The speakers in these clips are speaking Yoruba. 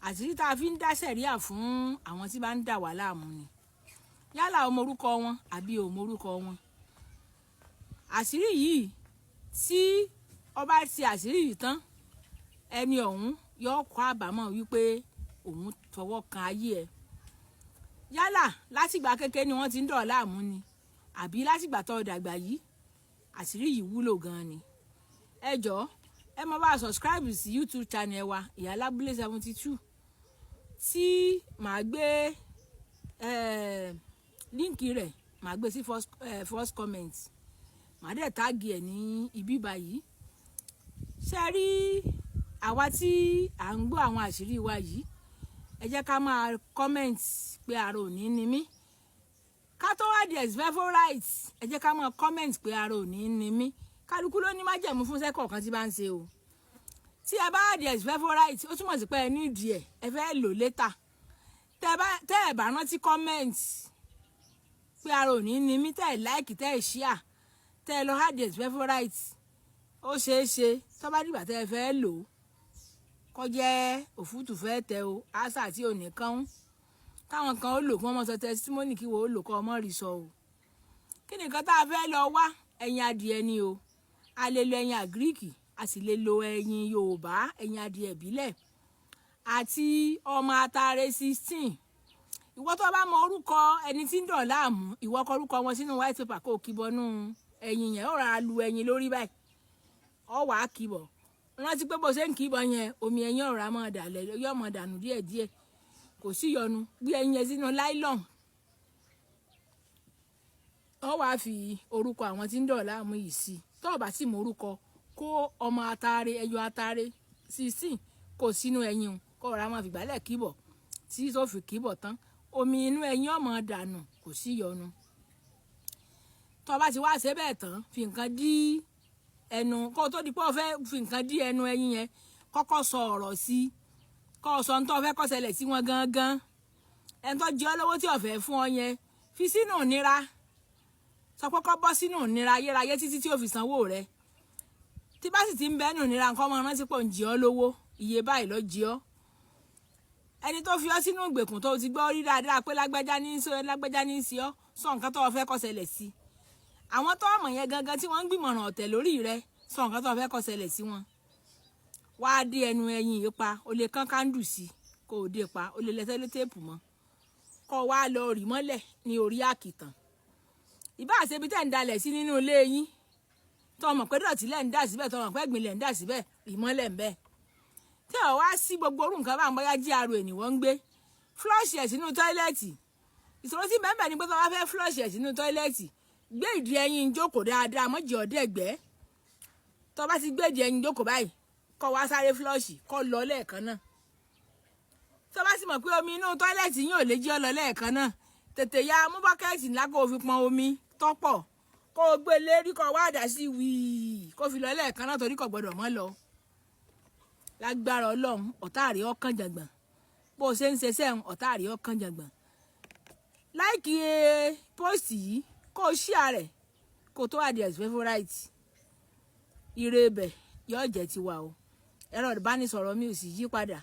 Àṣírí tá a fi ń dá sẹ̀ríà fún àwọn tí bá ń dà wá láàmú ni, yálà o mọ orúkọ wọn àbí o mọ orúkọ wọn. Àṣírí yìí, tí ọba ti àṣírí yìí tán, ẹni ọ̀hún yóò kọ́ àbámọ̀ wípé òun fọwọ́ kan ayé ẹ̀. Yálà látìgbà kékeré ni wọ́n ti ń dọ̀ láàmú ni, àbí látìgbà tó dàgbà yìí, àṣírí yìí wúlò gan-an ni. Ẹ jọ̀ọ́, ẹ máa bá a subscribe sí YouTube channel wa, Ìyá Lábúlé 72, tí màá gbé link rẹ̀, màá gbé sí first comment, màá dẹ̀ tag ẹ̀ ní ibi báyìí. Ṣe rí àwa tí à ń gbọ́ àwọn àṣírí wa yìí, ẹ jẹ́ ká máa comment pé ara ò ní ní mí. Ká tó wá di favourite, ẹ jẹ́ ká máa comment pé ara ò ní ní mí. Kálukú ló ní májẹ̀mú fún sẹ́kọ̀ọ́ kan tí bá ń ṣe o. Tí ẹ bá di favourite, ó túmọ̀ sí pé ẹ ní ìdí ẹ̀, ẹ fẹ́ lò later. Tẹ́ ẹ bá rántí comment pé ara ò ní ní mí, tẹ́ ẹ like, tẹ́ ẹ share, tẹ́ ẹ lọ add favourite, ó ṣeé ṣe tó bá dìgbà tẹ́ ẹ fẹ́ lò ó, kó jẹ́ òfútù fẹ́ tẹ o, àṣà tí ò ní kán káwọn kan ó lò kí wọ́n mọ̀ sọ testimony, kí wọ́n ó lò kọ́ ọmọ rí sọ o. Kí ni nǹkan tá a fẹ́ lọ wá? Ẹyin adìẹ ni o. A lè lo ẹyin agric, a sì lè lo ẹyin Yorùbá, ẹyin adìẹ ìbílẹ̀, àti ọmọ atare 16. Ìwọ tó bá mọ orúkọ ẹni tí ń dọ̀ láàmú, ìwọ kọ orúkọ wọn sínú white paper, kó o kì bọnú ẹyin yẹn. Ó rà lu ẹyin lórí báyìí, ọ wàá kì bọ̀. Rántí pé bó ṣe ń kì bọ̀ yẹn, omi ẹyin ọ̀rá máa dà lẹ̀, yóò máa dànù díẹ̀díẹ̀, kò sí yọnu. Gbé ẹyin yẹn sínú nylon, ọ wàá fi orúkọ àwọn tí ń dọ̀ láàmú yìí sí. Tó o bá sì mọ orúkọ, kó ọmọ atare, ẹyọ atare 16, kó sínú ẹyin o, kó ọ̀rá máa fìgbálẹ̀ kíbọ̀ tí tó fi kíbọ̀ tán, omi inú ẹyin ọmọ dànù, kò sí yọnu. Tó o bá ti wá ṣe bẹ́ẹ̀ tán, fi nǹkan dí ẹnu. Kó o tó di pé o fẹ́ fi nǹkan dí ẹnu ẹyin yẹn, kọ́kọ́ sọ ọ̀rọ̀ sí, kó o sọ ní tó o fẹ́ kó ṣẹlẹ̀ sí wọn gangan. Ẹni tó jẹ ọ́ lówó tí o fẹ́ fún ọ yẹn, fi sínú ìnira, sọ pé kó bọ́ sínú ìnira ayérayé títí tí ó fi sanwó rẹ̀. Tí bá sì ti ń bẹ́ẹ̀ nù ìnira, nǹkan ọmọ rántí pọ̀ ń jẹ ọ́ lówó, iye báyìí lọ jẹ ọ́. Ẹni tó fi ọ́ sínú ìgbèkùn, tó ti gbọ́ rí dáadáa pé lágbájá ní í sọ, lágbájá ní í sí ọ́, sọ nǹkan tó o fẹ́ kó ṣẹlẹ̀ sí. Àwọn tó ọmọ yẹn gangan tí wọ́n ń gbìmọ̀ràn ọ̀tẹ̀ lórí rẹ, sọ nǹkan tó o fẹ́ kó ṣẹlẹ̀ sí wọn. Wá dé ẹnu ẹyin yìí pa. O lè kán candle sí kó o dé pa, o lè lẹ sellotape mọ́, kó o wá lọ rì mọ́lẹ̀ ní orí àkìtàn. Ìbá àṣebi tẹ̀ ń dalẹ̀ sí nínú ilé yín, tó mọ̀ pé dọ̀tí lẹ̀ ń dà síbẹ̀, tó mọ̀ pé ẹ̀gbin lẹ̀ ń dà síbẹ̀, rì mọ́lẹ̀ ń bẹ́ẹ̀. Tí ò wá sí gbogbo orú nǹkan bá ń bóyá GRA ènìwọ́n ń gbé, flush ẹ̀ sínú toilet. Ìṣòro tí bẹ́ẹ̀ ni pé tó bá fẹ́ flush ẹ̀ sínú toilet, gbé ìdí ẹyin jókòó dáadáa, mọ́jì ọ̀dẹ́gbẹ́. Tó bá ti gbé ìdí ẹyin jókòó báyìí, kó wá sáré flush, kó lọ lẹ́ẹ̀kan náà. Tó bá sì mọ̀ pé omi inú toilet yín ò lè jí ọ lọ lẹ́ẹ̀kan náà, tètè ya mú bucket ńlá, kó o fi pọn omi tọ́pọ̀, kó o gbé lérí, kó o wá dà sí wíì, kó fi lọ lẹ́ẹ̀kan náà, torí kò gbọdọ̀ mọ́ lọ. Lágbára Ọlọ́run, ọ̀tá rẹ̀ ọkàn jàngbọ̀n. Bó o ṣe ń ṣe sẹ́hun, ọ̀tá rẹ̀ ọkàn jàngbọ̀n. Like post yìí, kó o share rẹ̀, kó o tó add as favourite. Ire ibẹ̀ yóò jẹ́ tiwa o. Ẹ̀rọ ìbánisọ̀rọ̀ mi ò sì yí padà: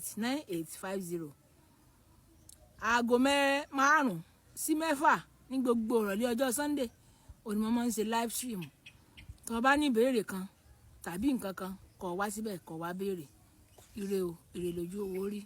08039289850. Aago 5 sí 6 ní gbogbo ìrọ̀lẹ́ ọjọ́ Sunday òní, mo máa ń ṣe live stream. Tó o bá ní ìbéèrè kan tàbí nǹkan kan, kó wá síbẹ̀, kó wá béèrè. Ire o, ire lójú owó rí.